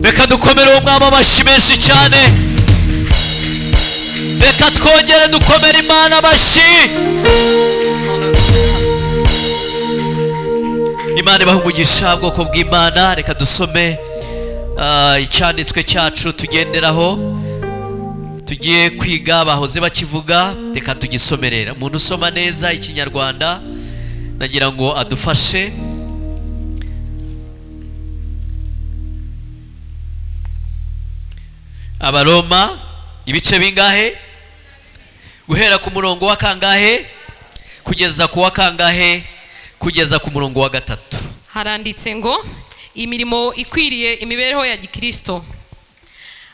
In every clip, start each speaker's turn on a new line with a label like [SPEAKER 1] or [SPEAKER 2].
[SPEAKER 1] Reka dukomere uwo mwami amashyi menshi cyane. Reka twongere dukomere Imana amashyi. Imana ibahe umugisha, bwoko bw'Imana. Reka dusome icyanditswe cyacu tugenderaho tugiye kwiga, bahoze bakivuga, reka tugisomerera. Umuntu usoma neza Ikinyarwanda nagira ngo adufashe. Abaroma ibice bingahe? Guhera ku murongo wa kangahe kugeza ku wa kangahe? Kugeza ku murongo wa 3.
[SPEAKER 2] Haranditse ngo imirimo ikwiriye imibereho ya Gikristo.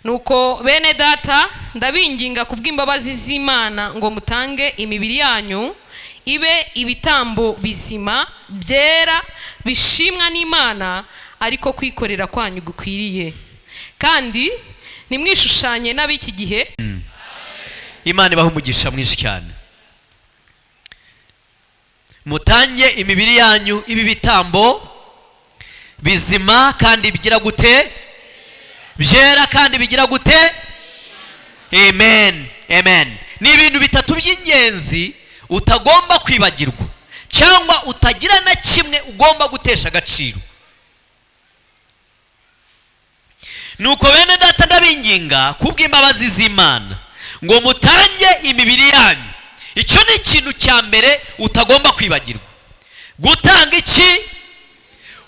[SPEAKER 2] Nuko bene data, ndabinginga kubw'imbabazi z'Imana ngo mutange imibiri yanyu ibe ibitambo bizima byera bishimwa n'Imana, ariko kwikorera kwanyu gukwiriye, kandi nimwishushanye n'ab'iki gihe.
[SPEAKER 1] Imana ibahe umugisha mwinshi cyane. Mutange imibiri yanyu ibe ibitambo bizima kandi bigira gute? Byera kandi bigira gute? Amen, amen. Ni ibintu bitatu by'ingenzi utagomba kwibagirwa cyangwa utagira na kimwe ugomba gutesha agaciro. Nuko bene data, ndabinginga kubw'imbabazi z'Imana ngo mutange imibiri yanyu. Icyo ni ikintu cya mbere utagomba kwibagirwa. Gutanga iki?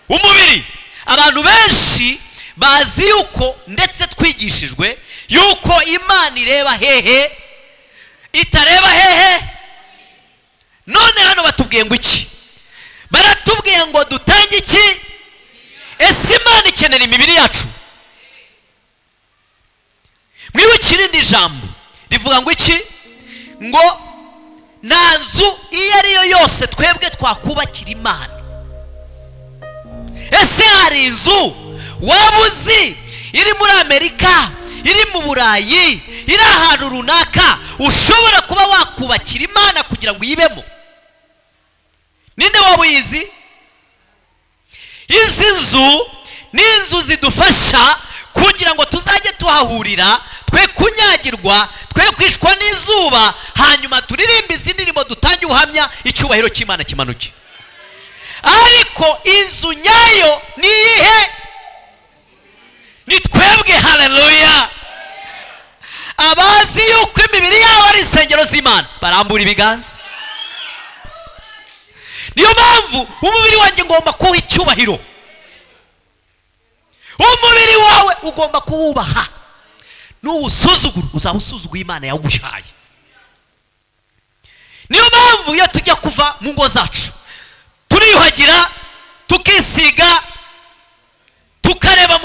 [SPEAKER 1] Umubiri. Abantu benshi bazi yuko, ndetse twigishijwe yuko Imana ireba hehe, itareba hehe. None hano batubwiye ngo iki? Baratubwiye ngo dutange iki? Ese Imana ikenera imibiri yacu? Mwibuke irindi jambo rivuga ngo iki? Ngo nta nzu iyo ari yo yose twebwe twakubakira Imana. Ese hari inzu waba uzi iri muri Amerika, iri mu Burayi, iri ahantu runaka ushobora kuba wakubakira Imana kugira ngo uyibemo? Ninde waba uyizi? Izi nzu ni inzu zidufasha kugira ngo tuzajye tuhahurira, twe kunyagirwa, twe kwishwa n'izuba, hanyuma turirimbe izi ndirimbo, dutange ubuhamya, icyubahiro cy'Imana kimanuke. Ariko inzu nyayo ni iyihe? Ni twebwe. Haleluya. Abazi yuko imibiri yabo ari insengero z'Imana barambura ibiganza. Niyo mpamvu umubiri wanjye ngomba kuwuha icyubahiro. Umubiri wawe ugomba kuwubaha. Nuwusuzugura uzaba usuzuguye Imana yawuguhaye. Niyo mpamvu iyo tujya kuva mu ngo zacu turiyuhagira, tukisiga, tukareba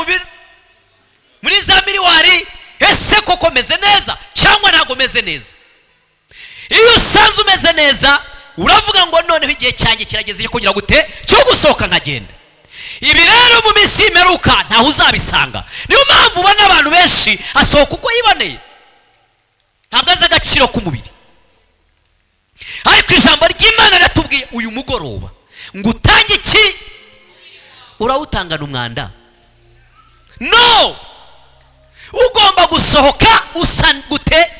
[SPEAKER 1] muri za miriwari, ese koko meze neza cyangwa ntabwo meze neza? Iyo usanze umeze neza uravuga ngo noneho igihe cyanjye kirageze cyo kugira gute, cyo gusohoka nkagenda. Ibi rero mu minsi y'imperuka ntaho uzabisanga. Niyo mpamvu ubona abantu benshi asohoka uko yiboneye, ntabwo azi agaciro k'umubiri. Ariko ijambo ry'Imana riratubwiye uyu mugoroba ngo utange iki? Urawutangana umwanda? No! Ugomba gusohoka usa gute?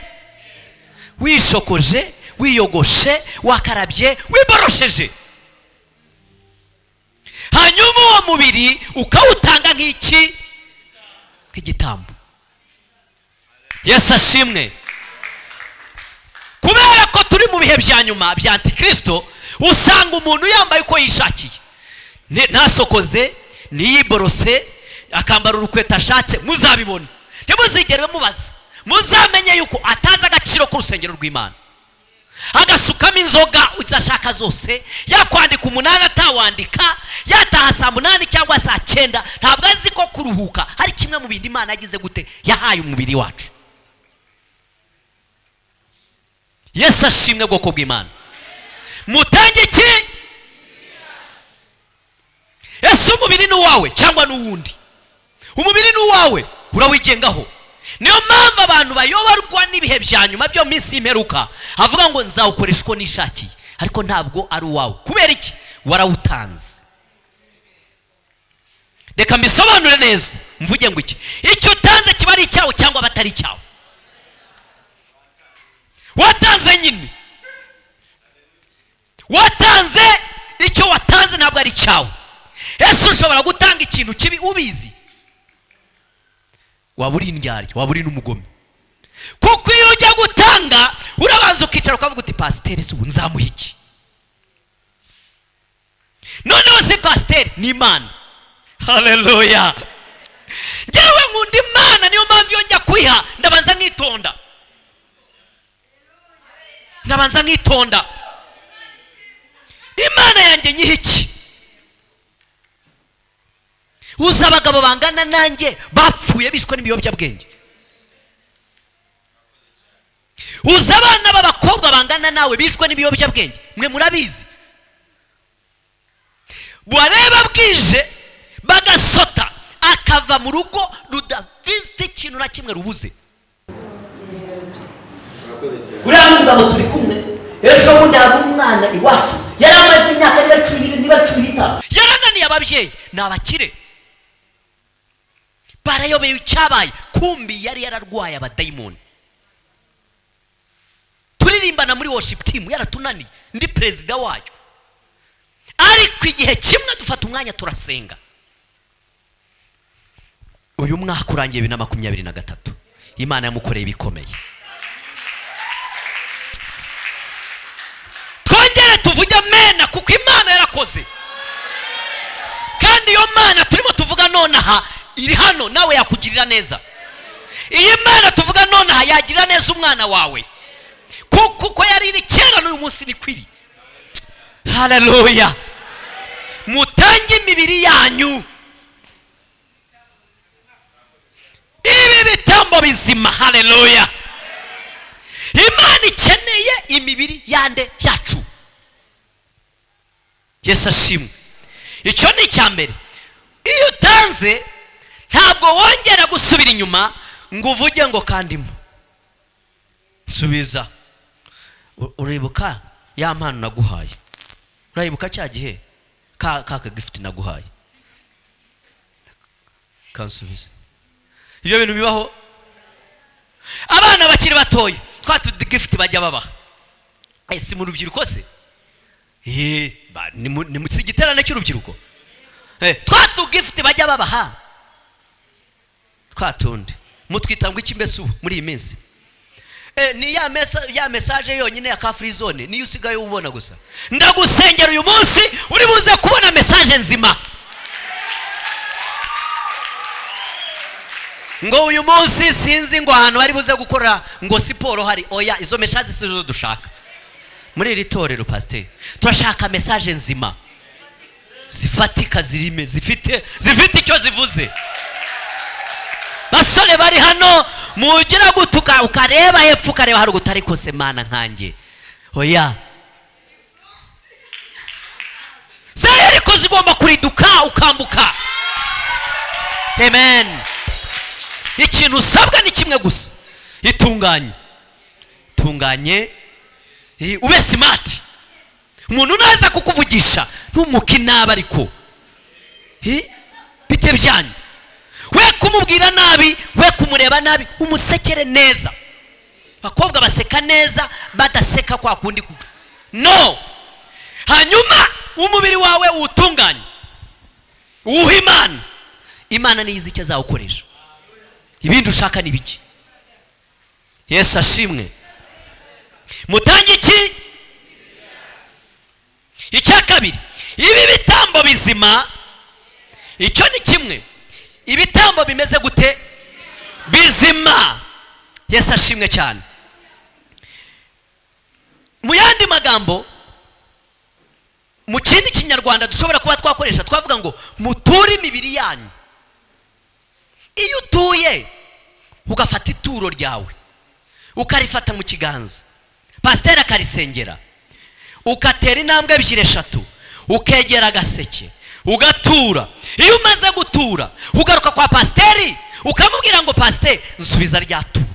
[SPEAKER 1] Wishokoje, wiyogoshe, wakarabye, wiborosheje. Hanyuma uwo mubiri ukawutanga nk'iki? Nk'igitambo. Yesu ashimwe. Kubera ko turi mu bihe bya nyuma bya Antikristo, usanga umuntu yambaye uko yishakiye, ntasokoze, ntiyiborose, akambara urukweta ashatse. Muzabibona, ntimuzigere mubaza, muzamenye yuko atazi agaciro k'urusengero rw'Imana. Agasukamo inzoga uzashaka zose, yakwandika 8 atawandika, yataha saa 8 cyangwa saa 9, ntabwo azi ko kuruhuka hari kimwe mu bintu Imana yagize gute, yahaye umubiri wacu. Yesu ashimwe, bwoko bw'Imana. Mutange iki? Ese umubiri ni uwawe cyangwa ni uwundi? Umubiri ni uwawe, urawigengaho. Niyo mpamvu abantu bayoborwa n'ibihe bya nyuma byo minsi y'imperuka avuga ngo nzawukoresha uko nishakiye, ariko ntabwo ari uwawe. Kubera iki? Warawutanze. Reka mbisobanure neza, mvuge ngo iki: icyo utanze kiba ari icyawe cyangwa batari icyawe. Watanze nyine, watanze icyo watanze ntabwo ari icyawe. Ese ushobora gutanga ikintu kibi ubizi? Waba uri indyarya, waba uri n'umugome. Kuko iyo ujya gutanga urabanza ukicara ukavuga uti pasiteri se ubu nzamuha iki? Noneho si pasiteri, ni Imana. Haleluya! Njyewe nkunda Imana, niyo mpamvu iyo njya kwiha ndabanza nkitonda, ndabanza nkitonda. Imana yanjye nyiha iki? Uzi abagabo bangana nanjye bapfuye bishwe n'ibiyobyabwenge? Uzi abana b'abakobwa bangana nawe bishwe n'ibiyobyabwenge? Mwe murabizi. Wareba bwije bagasota, akava mu rugo rudafite ikintu na kimwe rubuze. Uriya mugabo turi kumwe ejo bundi, hari umwana iwacu yari amaze imyaka niba 12 niba 15, yarananiye ababyeyi, ni abakire, barayobeye icyabaye. Kumbi yari yararwaye abadayimoni. Turirimbana muri worship team, yaratunaniye, ndi perezida wayo. Ariko igihe kimwe dufata umwanya turasenga. Uyu mwaka urangiye 2023, Imana yamukoreye ibikomeye. Twongere tuvuge amena, kuko Imana yarakoze. Kandi iyo Mana turimo tuvuga nonaha iri hano, nawe yakugirira neza. Iyi Mana tuvuga nonaha yagirira neza umwana wawe, kuko uko yari iri kera n'uyu munsi ni kwiri. Haleluya! Mutange imibiri yanyu ibi bitambo bizima. Haleluya! Imana ikeneye imibiri yande yacu. Yesu ashimwe. Icyo ni icya mbere. Iyo utanze ntabwo wongera gusubira inyuma ngo uvuge ngo kandimo subiza. Uribuka ya mpano naguhaye? Urayibuka cya gihe ka gift naguhaye? Kansubiza. Ibyo bintu bibaho. Abana bakiri batoya twa gift bajya babaha. Ese mu rubyiruko se? Ni mu giterane cy'urubyiruko. Twa gift bajya babaha, twa tundi mutwita ngo iki mbese ubu muri iyi minsi? Ni ya message yonyine ya ka free zone niyo usigaye ubona gusa. Ndagusengera uyu munsi uri buze kubona message nzima. Ngo uyu munsi sinzi ngo ahantu bari buze gukora ngo siporo hari. Oya, izo message sizo dushaka muri iri torero pasteur. Turashaka message nzima zifatika, zirime, zifite icyo zivuze. Basore bari hano mugira gutuka ukareba hepfo ukareba haruguru, ariko se Mana nkanjye. Oya, ariko zigomba kuriduka ukambuka. Amen. Ikintu usabwa ni kimwe gusa, itunganye, tunganye, ube smart. Umuntu naza kukuvugisha ntumuke nabi, ariko bite byanyu, we kumubwira nabi, we kumureba nabi, umusekere neza. Bakobwa baseka neza, badaseka kwa kundi no. Hanyuma umubiri wawe utunganye, uwuhe Imana. Imana niyo izi icyo azawukoresha. Ibindi ushaka ni biki? Yesu ashimwe. Mutange iki? Icya kabiri, ibi bitambo bizima. Icyo ni kimwe. Ibitambo bimeze gute? Bizima. Yesu ashimwe cyane. Mu yandi magambo, mu kindi kinyarwanda dushobora kuba twakoresha twavuga ngo muture imibiri yanyu. Iyo utuye ugafata ituro ryawe ukarifata mu kiganza, pasiteri akarisengera, ukatera intambwe 2 3, ukegera agaseke ugatura. Iyo umaze gutura ugaruka kwa pasiteri ukamubwira ngo pasiteri nsubiza rya turo,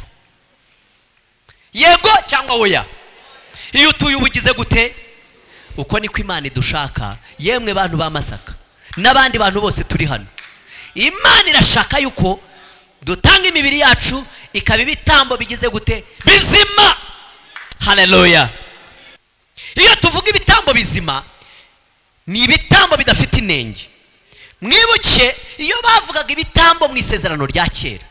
[SPEAKER 1] yego cyangwa oya. Iyo utuye ubugize gute? Uko niko Imana idushaka. Yemwe bantu ba Masaka n'abandi bantu bose turi hano, Imana irashaka yuko dutanga imibiri yacu ikaba ibitambo bigize gute? Bizima. Haleluya. Iyo tuvuga ibitambo bizima, ni ibitambo bidafite inenge. Mwibuke iyo bavugaga ibitambo mu isezerano rya kera,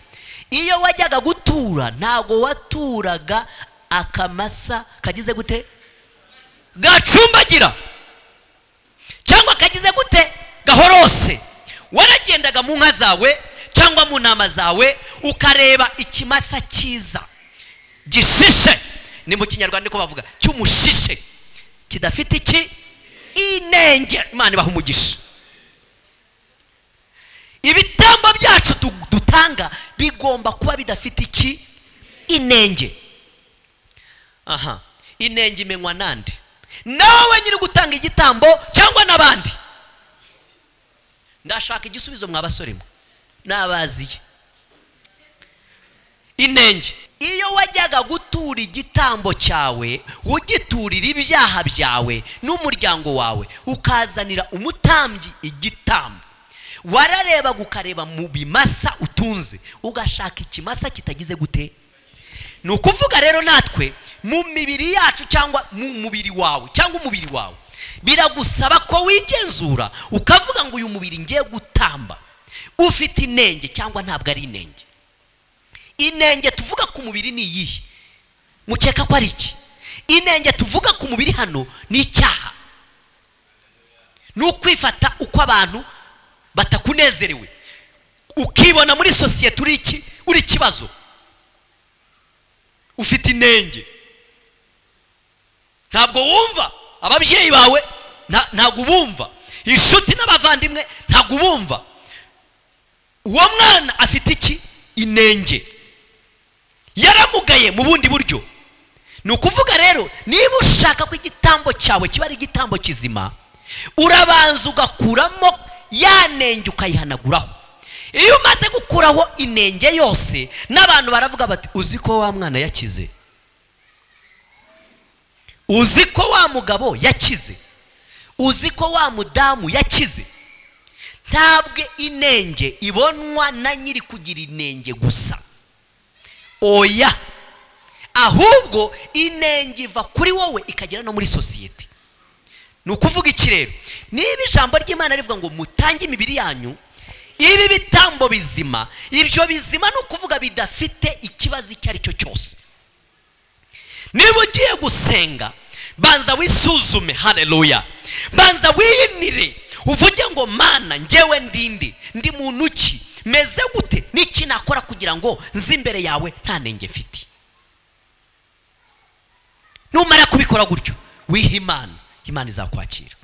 [SPEAKER 1] iyo wajyaga gutura ntago waturaga akamasa kagize gute? Gacumbagira, cyangwa kagize gute? Gahorose. Waragendaga mu nka zawe cyangwa mu ntama zawe ukareba ikimasa cyiza gishishe, ni mu Kinyarwanda niko bavuga, cy'umushishe, kidafite iki? Inenge. Imana ibaha umugisha. Ibitambo byacu dutanga bigomba kuba bidafite iki? Inenge. Aha, inenge imenywa nande? Nawe nyiri gutanga igitambo cyangwa n'abandi? Ndashaka igisubizo mwa basore mwe n'abaziye. Inenge, iyo wajyaga gutura igitambo cyawe ugiturira ibyaha byawe n'umuryango wawe, ukazanira umutambyi igitambo, warareba ukareba mu bimasa utunze ugashaka ikimasa kitagize gute? Ni ukuvuga rero natwe mu mibiri yacu cyangwa mu mubiri wawe cyangwa umubiri wawe, biragusaba ko wigenzura ukavuga ngo uyu mubiri ngiye gutamba ufite inenge cyangwa ntabwo ari inenge. Inenge tuvuga ku mubiri ni iyihe? Mukeka ko ari iki? Inenge tuvuga ku mubiri hano ni icyaha, ni ukwifata uko abantu batakunezerewe, ukibona muri sosiyete uri iki? Uri ikibazo, ufite inenge, ntabwo wumva ababyeyi bawe, ntabwo ubumva inshuti n'abavandimwe, ntabwo ubumva. Uwo mwana afite iki? Inenge, yaramugaye mu bundi buryo. Ni ukuvuga rero niba ushaka ko igitambo cyawe kiba ari igitambo kizima, urabanza ugakuramo ya nenge ukayihanaguraho. Iyo umaze gukuraho inenge yose, n'abantu baravuga bati uzi ko wa mwana yakize, uzi ko wa mugabo yakize, uzi ko wa mudamu yakize. Ntabwo inenge ibonwa na nyiri kugira inenge gusa, oya, ahubwo inenge iva kuri wowe ikagera no muri sosiyete. Ni ukuvuga iki rero? Niba ijambo ry'Imana rivuga ngo mutange imibiri yanyu ibi bitambo bizima, ibyo bizima ni ukuvuga bidafite ikibazo icyo ari cyo cyose. Niba ugiye gusenga, banza wisuzume. Haleluya. Banza wiyinire, uvuge ngo Mana njyewe ndinde, ndi muntu ki, meze gute, niki nakora kugira ngo nzi imbere yawe nta nenge mfite. Numara kubikora gutyo, wiha Imana, Imana izakwakira.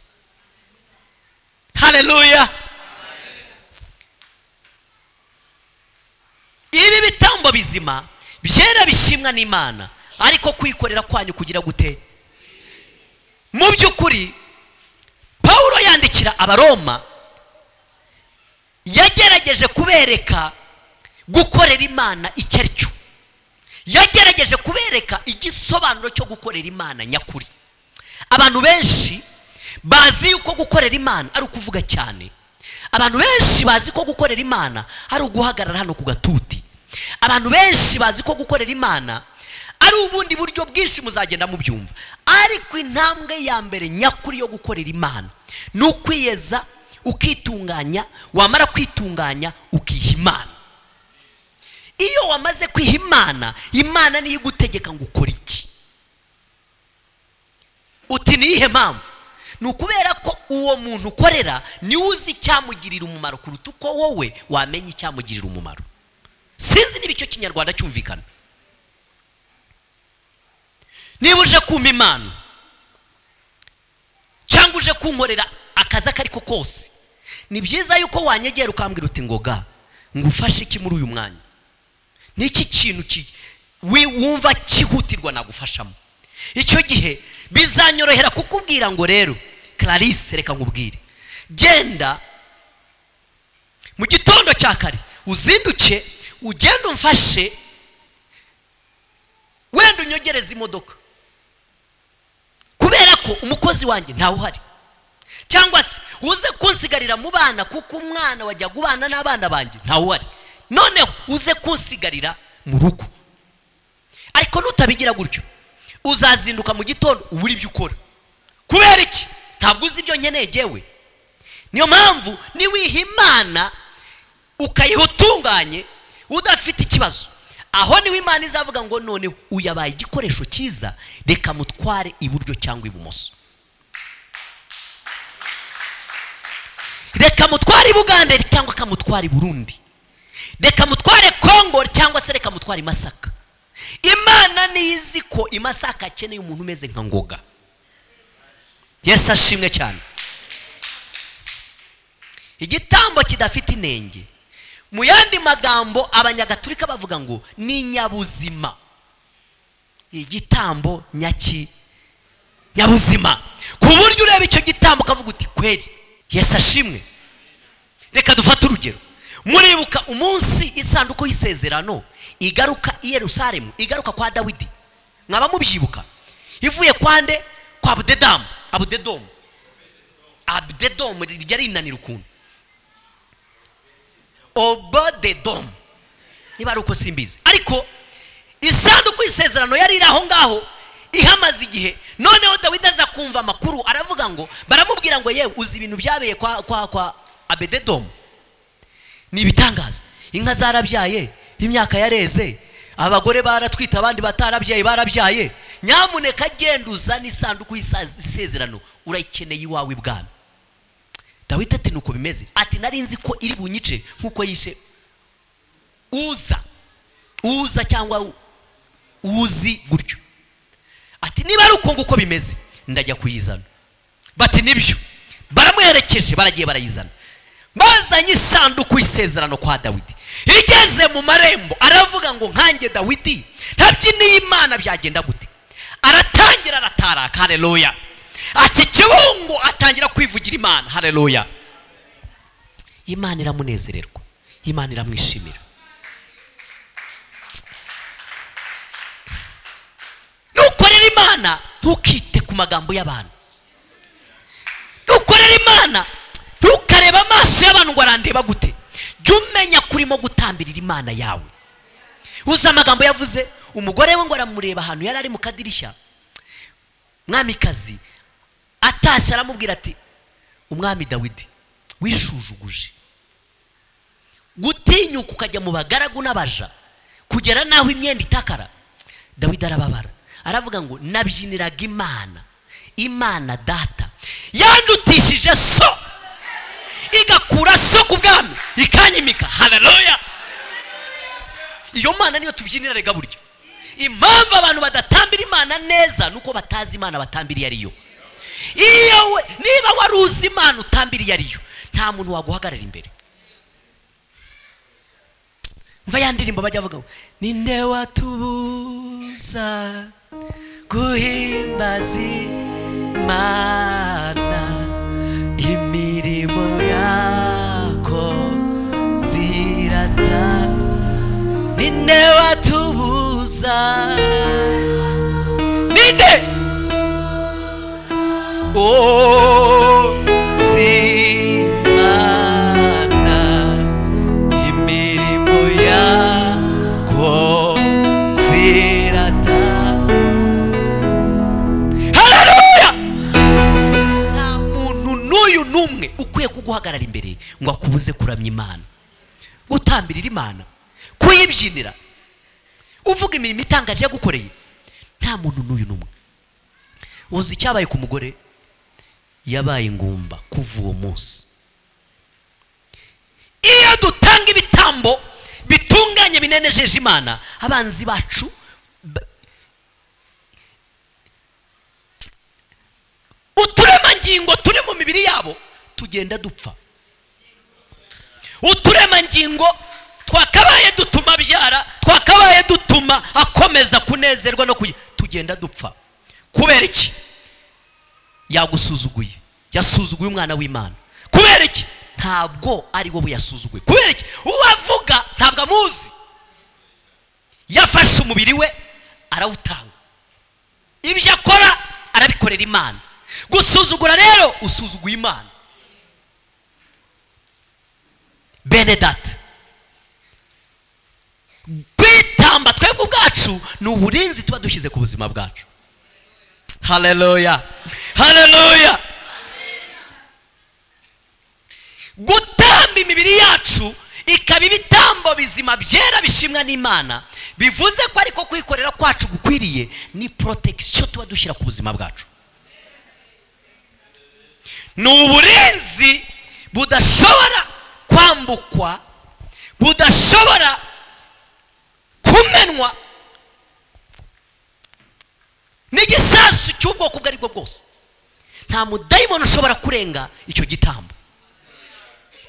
[SPEAKER 1] Haleluya. Ibi bitambo bizima byera bishimwa n'Imana, ariko kwikorera kwanyu kugira gute? Mu by'ukuri Paulo yandikira Abaroma yagerageje kubereka gukorera Imana icyo ari cyo, yagerageje kubereka igisobanuro cyo gukorera Imana nyakuri. Abantu benshi bazi yuko gukorera Imana ari ukuvuga cyane, abantu benshi bazi ko gukorera Imana ari uguhagarara hano ku gatuti, abantu benshi bazi ko gukorera Imana ari ubundi buryo bwinshi muzagenda mubyumva. Ariko intambwe ya mbere nyakuri yo gukorera Imana ni ukwiyeza, ukitunganya, wamara kwitunganya ukiha Imana. Iyo wamaze kwiha Imana, Imana niyo igutegeka ngo ukore iki. Uti ni iyihe mpamvu? Ni ukubera ko uwo muntu ukorera niwe uzi icyamugirira umumaro kuruta uko wowe wamenya icyamugirira umumaro. Sinzi niba icyo Kinyarwanda cyumvikana. Niba uje kumpa Imana cyangwa uje kunkorera akazi ako ariko kose, ni byiza yuko wanyegera ukambwira uti ngoga ngufashe iki muri uyu mwanya, niki kintu wumva cyihutirwa nagufashamo. Icyo gihe bizanyorohera kukubwira ngo rero Clarisse, reka nkubwire, genda mu gitondo cya kare uzinduke ugende umfashe, wenda unyogereze imodoka, kubera ko umukozi wanjye ntawe uhari. Cyangwa se uze kunsigarira mu bana, kuko umwana wajya kubana n'abana banjye ntawe uhari, noneho uze kunsigarira mu rugo. Ariko nutabigira gutyo uzazinduka mu gitondo ubura ibyo ukora. Kubera iki? Ntabwo uzi ibyo nkeneye jyewe. Niyo mpamvu niwiha Imana ukayiha utunganye udafite ikibazo, aho niho Imana izavuga ngo noneho uyabaye igikoresho cyiza, reka mutware iburyo cyangwa ibumoso, reka mutware i Bugande cyangwa akamutwara i Burundi, reka mutware Kongo cyangwa se reka mutware i Masaka. Imana nizi ko i Masaka akeneye umuntu umeze nka Ngoga. Yesu ashimwe cyane. Igitambo kidafite inenge, mu yandi magambo abanyagatulika bavuga ngo ni nyabuzima. Igitambo nyabuzima, ku buryo ureba icyo gitambo ukavuga uti kweri Yesu ashimwe. Reka dufate urugero. Muribuka umunsi isanduku y'isezerano igaruka i Yerusalemu, igaruka kwa Dawidi, mwaba mubyibuka? Ivuye kwa nde? Kwa Abudedamu. Abudedomu, Abudedomu rijya rinanira ukuntu, Obodedomu niba ari uko simbizi, ariko isanduku y'isezerano yari iri aho ngaho ihamaze igihe. Noneho Dawidi aza kumva amakuru, aravuga ngo, baramubwira ngo yewe uzi ibintu byabeye kwa kwa kwa Abededomu, ni ibitangaza, inka zarabyaye, imyaka yareze, abagore baratwita, abandi batarabyaye barabyaye, nyamuneka genda uzane isanduku y'isezerano, urayikeneye iwawe ibwami. Dawidi ati nuko bimeze, ati nari nzi ko iri bunyice nkuko yishe uza cyangwa uzi gutyo, ati niba ari uko nguko bimeze ndajya kuyizana. Bati nibyo, baramuherekeje, baragiye barayizana. Bazanye isanduku y'isezerano kwa Dawidi, igeze mu marembo aravuga ngo nkanjye Dawidi ntabyiniye Imana byagenda gute? Aratangira arataraka, haleluya. Ati kibungo atangira kwivugira Imana, haleluya. Imana iramunezererwa, Imana iramwishimira. Nukorera Imana ntukite ku magambo y'abantu, nukorera Imana ntukareba amaso y'abantu ngo arandeba gute, jya umenya kurimo gutambirira Imana yawe. Uzi amagambo yavuze umugore we ngo aramureba ahantu yari ari mu kadirishya, mwamikazi atashye aramubwira ati umwami Dawidi wishujuguje gutinyuka ukajya mu bagaragu n'abaja kugera naho imyenda itakara. Dawidi arababara, aravuga ngo nabyiniraga Imana, Imana data yandutishije so igakura so ku bwami ikanyimika, haleluya. Iyo Mana niyo tubyinira rega buryo. Impamvu abantu badatambira Imana neza nuko batazi Imana batambiriye ariyo. Iyo niba waruzi Imana utambiriye ariyo, nta muntu waguhagarara imbere. Mva ya ndirimbo bajya bavuga ninde watubuza guhimbaza Imana, imirimo yako zirata, ninde watubuza, ninde o zimana, imirimo yako zirata. Haleluya. Nta muntu n'uyu n'umwe ukwiye kuguhagarara imbere ngo akubuze kuramya Imana, gutambirira Imana, kuyibyinira, uvuga imirimo itangaje yagukoreye. Nta muntu n'uyu n'umwe. Uzi icyabaye ku mugore? Yabaye ingumba kuva uwo munsi. Iyo dutanga ibitambo bitunganye binenejeje Imana, abanzi bacu uturemangingo turi mu mibiri yabo tugenda dupfa. Uturemangingo twakabaye dutuma abyara, twakabaye dutuma akomeza kunezerwa no tugenda dupfa. Kubera iki? Yagusuzuguye, yasuzuguye umwana w'Imana. Kubera iki? Ntabwo ari wowe yasuzuguye. Kubera iki? Uwavuga ntabwo amuzi, yafashe umubiri we arawutanga, ibyo akora arabikorera Imana. Gusuzugura rero usuzuguye Imana. Bene data, kwitamba twebwe ubwacu ni uburinzi tuba dushyize ku buzima bwacu. Haleluya, haleluya. Gutamba imibiri yacu ikaba ibitambo bizima byera bishimwa n'Imana, bivuze ko ariko kwikorera kwacu gukwiriye, ni protection tuba dushyira ku buzima bwacu. Ni uburinzi budashobora kwambukwa, budashobora kumenwa n'igisasu cy'ubwoko ubwo aribwo bwose. Nta mudayimoni ushobora kurenga icyo gitambo.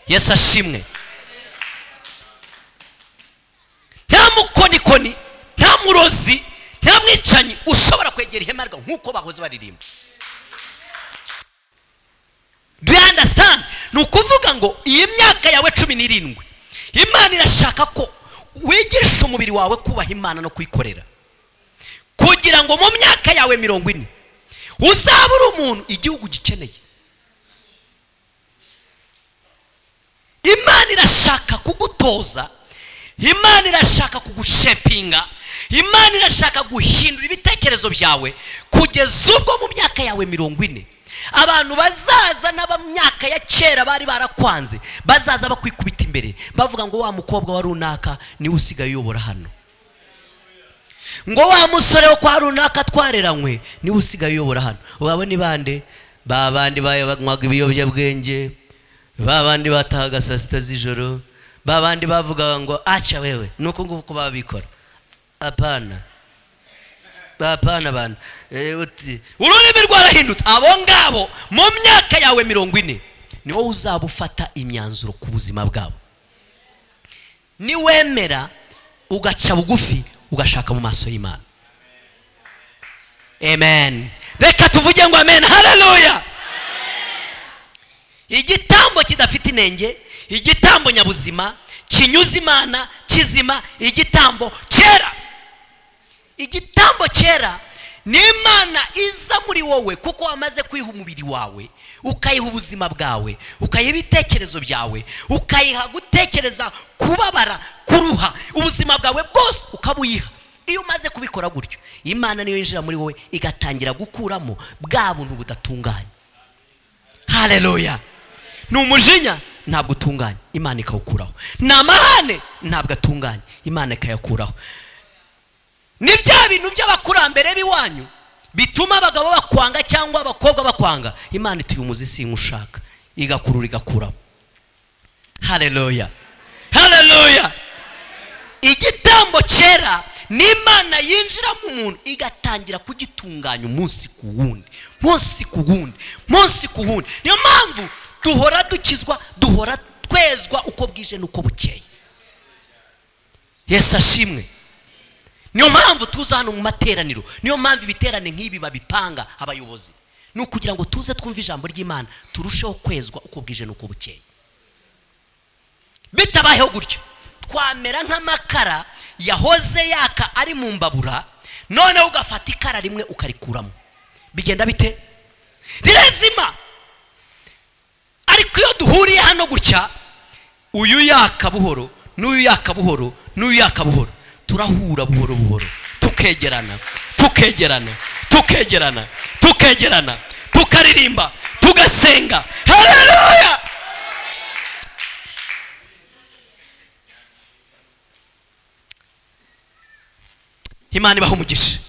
[SPEAKER 1] Yesu ashimwe. Nta mukonikoni, nta murozi, nta mwicanyi ushobora kwegera ihema ryawe nk'uko bahoze baririmba. Do you understand? Ni ukuvuga ngo iyi myaka yawe 17 Imana irashaka ko wigisha umubiri wawe kubaha Imana no kuyikorera, kugira ngo mu myaka yawe 40 uzaba uri umuntu igihugu gikeneye. Imana irashaka kugutoza, Imana irashaka kugushepinga, Imana irashaka guhindura ibitekerezo byawe kugeza ubwo mu myaka yawe 40 abantu bazaza n'abamyaka ya kera bari barakwanze bazaza bakwikubita imbere bavuga ngo wa mukobwa wa runaka niwe usigaye uyobora hano, ngo wa musore wo kwa runaka twareranywe niwe usigaye uyobora hano. Ubabo ni bande? Ba bandi banywaga ibiyobyabwenge, ba bandi batahaga saa sita z'ijoro, ba bandi bavugaga ngo acha wewe, nuko nguko babikora. Apana, apana bana. Ururimi rwarahindutse. Abo ngabo mu myaka yawe 40 ni wowe uzaba ufata imyanzuro ku buzima bwabo. Niwemera ugaca bugufi ugashaka mu maso y'Imana. Amen. Reka tuvuge ngo amen. Haleluya. Igitambo kidafite inenge, igitambo nyabuzima kinyuze Imana kizima, igitambo cyera. Igitambo cyera ni Imana iza muri wowe kuko wamaze kwiha umubiri wawe, ukayiha ubuzima bwawe, ukayiha ibitekerezo byawe, ukayiha gutekereza, kubabara, kuruha, ubuzima bwawe bwose ukabuyiha. Iyo umaze kubikora gutyo, Imana niyo yinjira muri wowe igatangira gukuramo bwa buntu budatunganye. Haleluya. Ni umujinya ntabwo utunganye, Imana ikawukuraho. Ni amahane ntabwo atunganye, Imana ikayakuraho. Ni bya bintu by'abakurambere b'iwanyu bituma abagabo bakwanga cyangwa abakobwa bakwanga, Imana ituye umuzi sinkushaka, igakurura igakuraho. Haleluya, haleluya. Igitambo cyera ni Imana yinjira mu muntu igatangira kugitunganya umunsi ku wundi, munsi ku wundi, munsi ku wundi. Niyo mpamvu duhora dukizwa, duhora twezwa uko bwije n'uko bukeye. Yesu ashimwe. Niyo mpamvu tuza hano mu materaniro, niyo mpamvu ibiterane nk'ibi babipanga abayobozi, ni ukugira ngo tuze twumve ijambo ry'Imana turusheho kwezwa uko bwije n'uko bukeye. Bitabayeho gutyo twamera nk'amakara yahoze yaka ari mu mbabura, noneho ugafata ikara rimwe ukarikuramo, bigenda bite? Rirezima. Ariko iyo duhuriye hano gutya, uyu yaka buhoro n'uyu yaka buhoro n'uyu yaka buhoro, turahura buhoro buhoro, tukegerana tukegerana tukegerana tukegerana, tukaririmba, tugasenga. Haleluya. Imana ibaha umugisha.